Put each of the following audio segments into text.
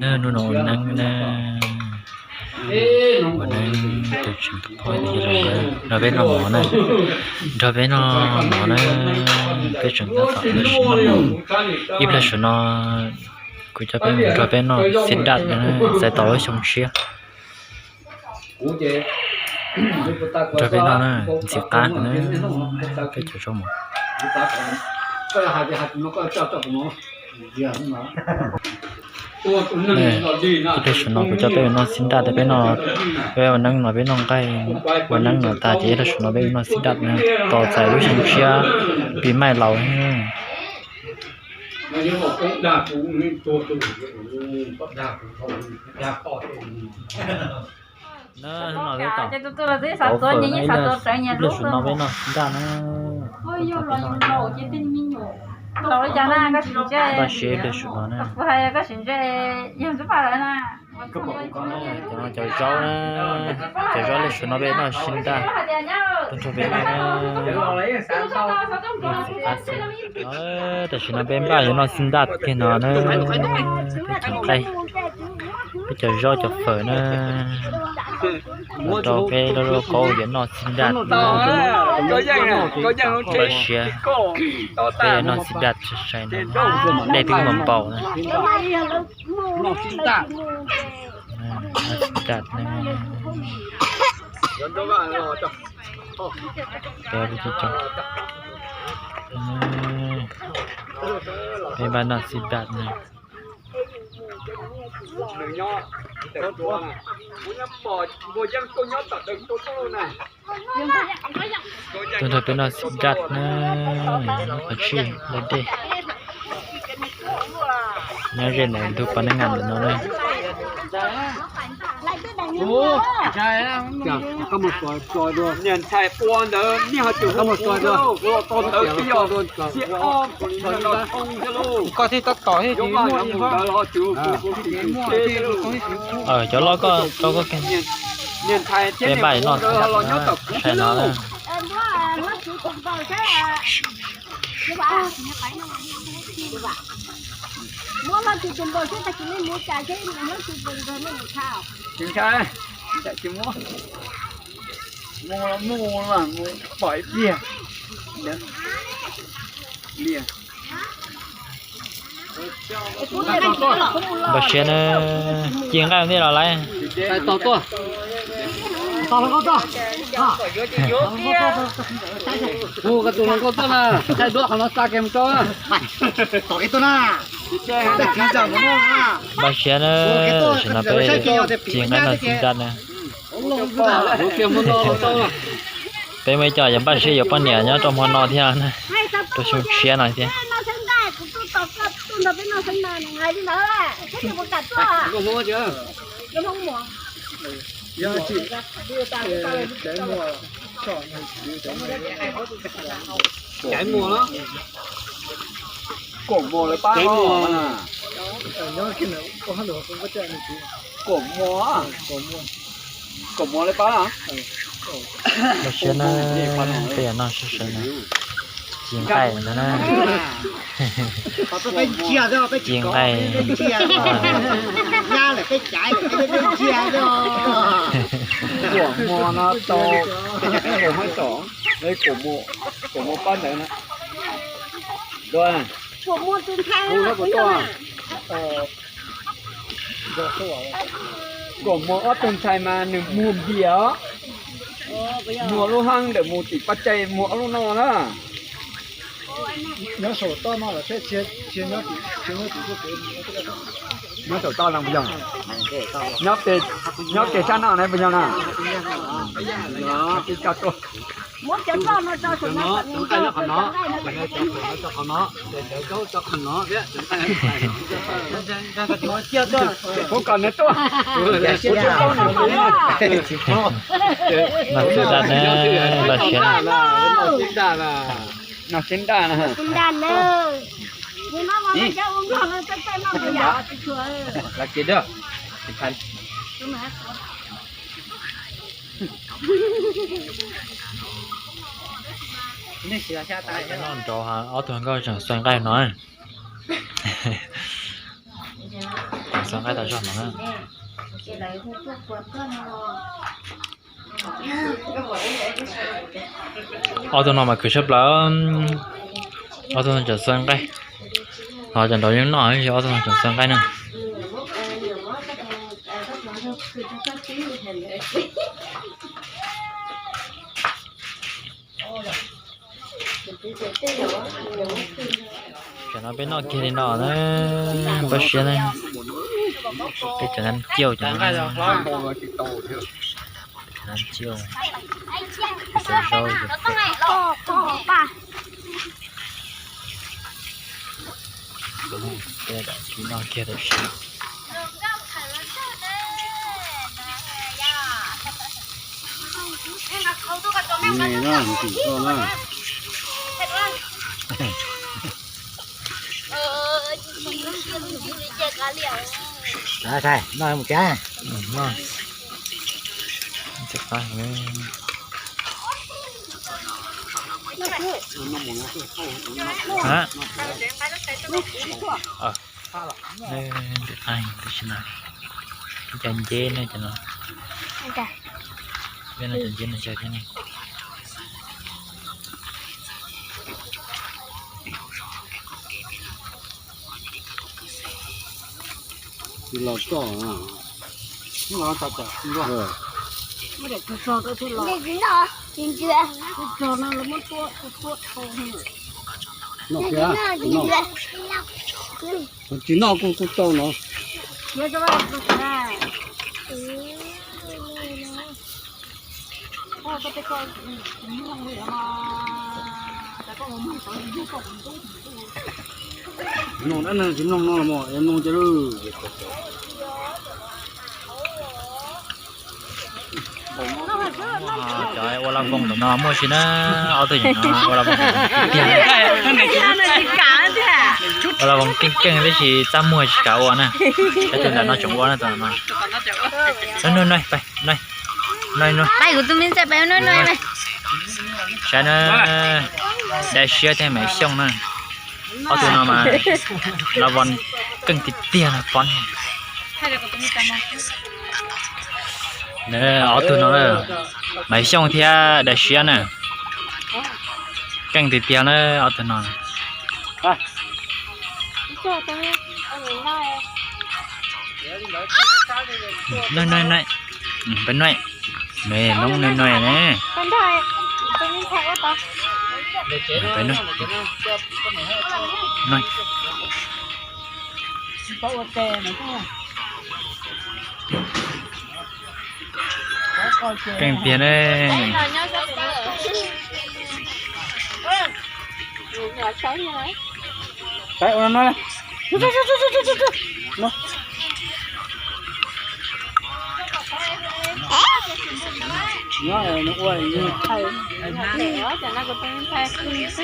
Hnub no ua neeb na, ua neeb tus tseem tus phooj ywg los nrog peb noj mov na, nrog peb noj mov na, peb tseem tab tom tab sis ib pliag saum no kuv coj peb mus nrog peb noj xib daj na, txais tos lub xyoo tshiab. Nrog peb noj na, ntxim qab na, peb cov zaub mov. Ib pliag saum no kuv coj peb mus noj xib daj, peb noj, peb ua neeb no peb noj nqaij, ua neeb no tag ces ib pliag saum no peb mus noj xib daj na, tos txais lub xyoo tshiab pis maij laus. Na, no peb tom tau fawm na, ib pliag saum no peb noj xib daj na. Npaj siab ib pliag saum no na. Cov zaub na, cov zaub ib pliag saum no peb noj xib daj, tuaj nrog peb noj na. Tam sim no peb npaj yuav noj xib daj kiag no na, peb cov nqaij, peb cov zaub cov fawm na, los rau peb lub lub kaub yuav noj xib daj. Npaj siab, peb yuav noj xib daj sai sai no, dej twb muaj npaum na. Noj xib daj na. Peb npaj noj xib daj na. Tuaj nrog peb noj xib daj na, qhov tshij lawm dej. Nyob ze ntawm ntug pas neej ngas ntawm no na. Niam ntxhais ua ntawd nej ho tsis hu ntawd, ntawd twb yog xib ob, koj thiaj tab tom thiaj tsis muaj ib ntawd los tsis hu. Cov loj koj rau koj, niam ntxhais thiab niam hmov ntawd los nyob tom kuv xwb lauj. Tsis ntshai, tsis muab, muab los muab, pom ib pliag, liam. Npaj siab na, ci nqaij ntej los lawm. Hu koj tus hluas nkauj tuaj na, thaij duab qhov no xa kiag mus rau. Npaj siab na, tam sim no peb ci nqaij noj xib daj na. Peb muaj ib co yuav npaj siab yuav poj niam nyob rau hmo no thiab na, rau xyoo tshiab no thiab. Caiv muas, kaum muas lawv pab os. Kaum muas, kaum muas lawv pab. Npaj siab na, peb yuav noj sawv sawv na. Ci nqaij ntawd na. Ci nqaij. Kaum muas no tau, kaum muas, kaum muas pab ntawd na. Kaum muas ob tug ntxhais mas nws muag npias os. Muag lub hab ntawm mus tim pab caij muag ob lub no na. Nyob saum toj no los thiaj, nyob saum toj no puas yog? Nyob pem, nyob pem sab no na puas yog na? Ib co tuaj. Kuv kom nws tuaj. Noj xib daj na, npaj siab na. Noj xib daj na. Noj nraud, ob tug hluas nkauj tseem xuas nqaij no. Tom Txog nqaij tas zog no na. Ob tug no mas khwv sab plaws, ob tug no tseem xaws nqaij, ho cov nraud yeej noj, ob tug no tseem xaws nqaij na. Tam no peb noj kiag li no na, npaj siab na. Peb cov nab ciauj, cov nab ciauj, cov zaub. Peb noj kiag tam sim. Thaiv, noj mus kiag. Ntawm qab tam sim no, cov nceb no, cov no, peb no cov nceb no cog thiab ne. Tsis los txog, tsis los txog. Tsis noj kuj tau no. Mloog dab neeg tsis mloog no los mas yuav mloog ces lwj. Cov ua laj voos tom no muaj tsis na, ob tug no ua laj voos tiag. Ua laj voos keej keej tab sis txaj muag tsis kav ua na. Tab sis ntawm no tseem ua na, tom no. Noj, noj, noj, saib na, Dai Siab thiab Maiv Xyooj na. Ob tug no mas laj voos keej tiag tiag na, Fob. Ob tug no, Maiv Xyooj thiab Dai Siab na, keej tiag tiag na ob tug no. Peb nuav, noob nuav ne. Keej tiag ne.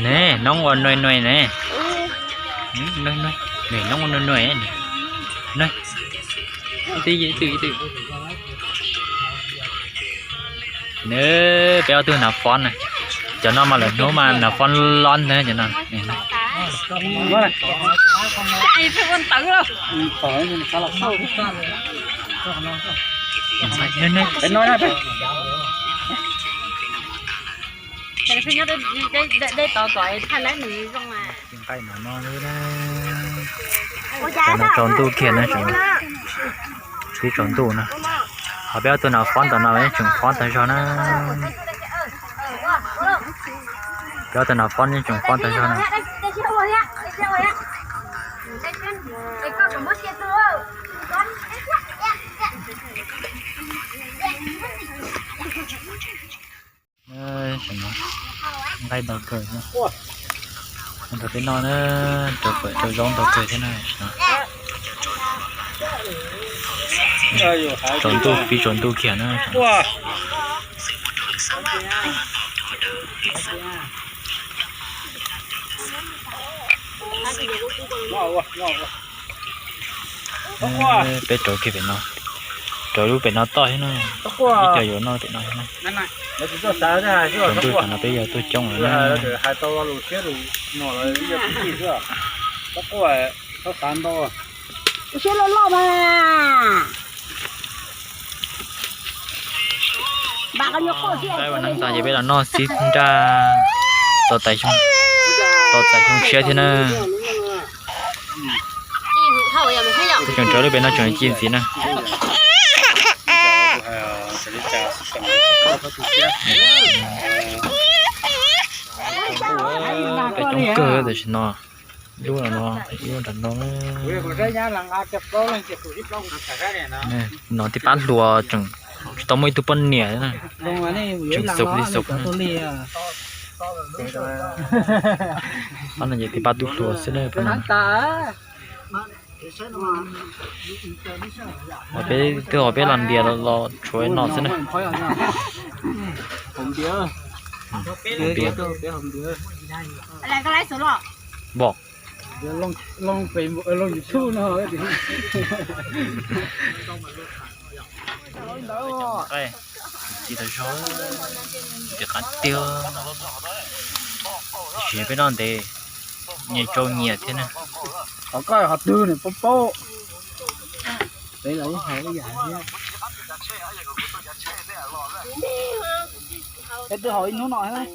Ne, noob ua nuav nuav ne. Nuav, nuav, ne, noob ua nuav nuav ne. Nuav, peb ob tug Nav Fob na. Cov no mas lawv hnub mas Nav Fob lob ntag cov no. Tus nqaij no no, cov no tsaus ntuj kiag na, pib tsaus ntuj na. Ho peb ob tug Nav Fob ntawm no yeej tseem fob tag zog na. Peb ob tug Nav Fob yeej tseem fob tag zog na. Nqaij ntau kawg, ntawm peb no na, rau pawm rau zaub ntau kawg thiab na. Tsaus ntuj, pib tsaus ntuj kiag na. Peb rauv kiag pem no, rauv lub pem no toj thiab na. Ib co yuav noj pem no thiab na. Tsaus ntuj tam no peb yog tuaj coob lawm na. Siab loj loj mas. Qaib ua neeb tas ces peb los noj xib nraj, tau tais xyoo, tau tais xyoo tshiab thiab na. Tseem tsawv lub pem no tseem ci ntxiv na. Peb coob kawg tam sim no. Lub no, lub nram no. No tib pab hluas tseem tsis tau muaj ib tug poj niam na, tseem xaus li xaus. Pab no ces tib pab tub hluas xwb na. Peb twb ho peb los ntiav los tshuav no xwb na. Npiav. Npiav. Npiav. Ci tas zog, nti qab tiag. Tab sis peb noj ntev, nyias tsau nyias thiab na. Qhov koj qhov twg nws paub paub. Peb los ib hauv ib yam thiab. Peb twb haus ib hnub no thiab.